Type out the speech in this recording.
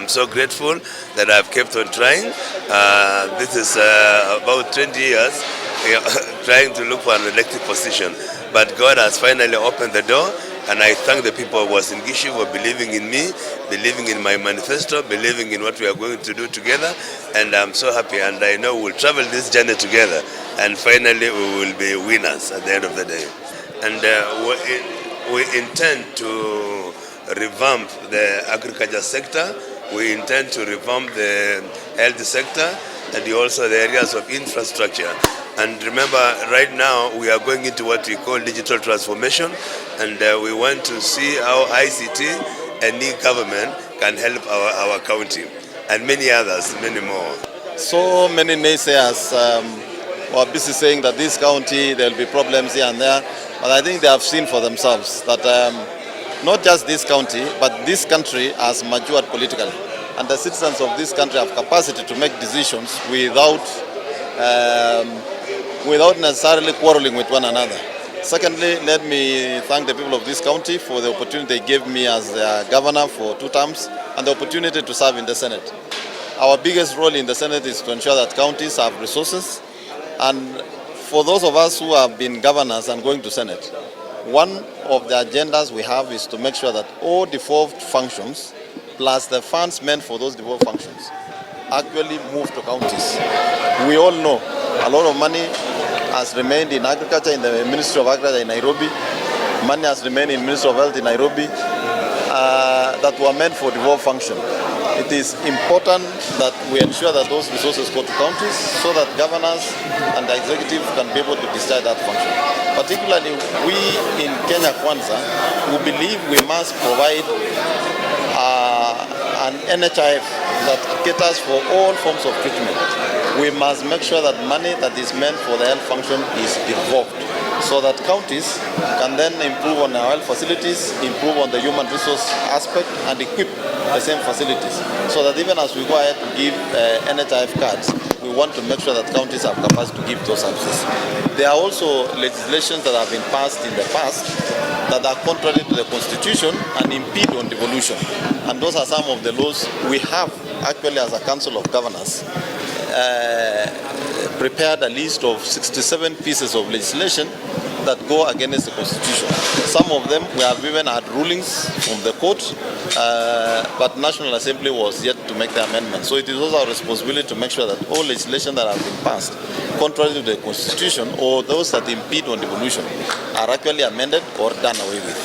I'm so grateful that I've kept on trying. This is about 20 years trying to look for an elected position. But God has finally opened the door, and I thank the people of Uasin Gichu for believing in me, believing in my manifesto, believing in what we are going to do together. And I'm so happy, and I know we'll travel this journey together, and finally we will be winners at the end of the day. And we intend to revamp the agriculture sector, we intend to revamp the health sector, and also the areas of infrastructure. And remember, right now we are going into what we call digital transformation, and we want to see how ICT and e-government can help our county, and many others, many more. So many naysayers were busy saying that this county, there will be problems here and there, but I think they have seen for themselves that not just this county, but this country has matured politically, and the citizens of this country have capacity to make decisions without necessarily quarreling with one another. Secondly, let me thank the people of this county for the opportunity they gave me as their governor for 2 terms and the opportunity to serve in the Senate. Our biggest role in the Senate is to ensure that counties have resources, and for those of us who have been governors and going to Senate, one of the agendas we have is to make sure that all devolved functions plus the funds meant for those devolved functions actually move to counties. We all know a lot of money has remained in agriculture in the Ministry of Agriculture in Nairobi. Money has remained in Ministry of Health in Nairobi that were meant for devolved function. It is important that we ensure that those resources go to counties so that governors and the executive can be able to decide that function. Particularly, we in Kenya Kwanza, we believe we must provide an NHIF that caters for all forms of treatment. We must make sure that money that is meant for the health function is devolved, so that counties can then improve on our health facilities, improve on the human resource aspect, and equip the same facilities. So that even as we go ahead to give NHIF cards, we want to make sure that counties have capacity to give those services. There are also legislations that have been passed in the past that are contrary to the Constitution and impede on devolution. And those are some of the laws we have actually as a Council of Governors prepared a list of 67 pieces of legislation that go against the Constitution. Some of them we have even had rulings from the court, but National Assembly was yet to make the amendment. So it is also our responsibility to make sure that all legislation that have been passed contrary to the Constitution or those that impede on devolution are actually amended or done away with.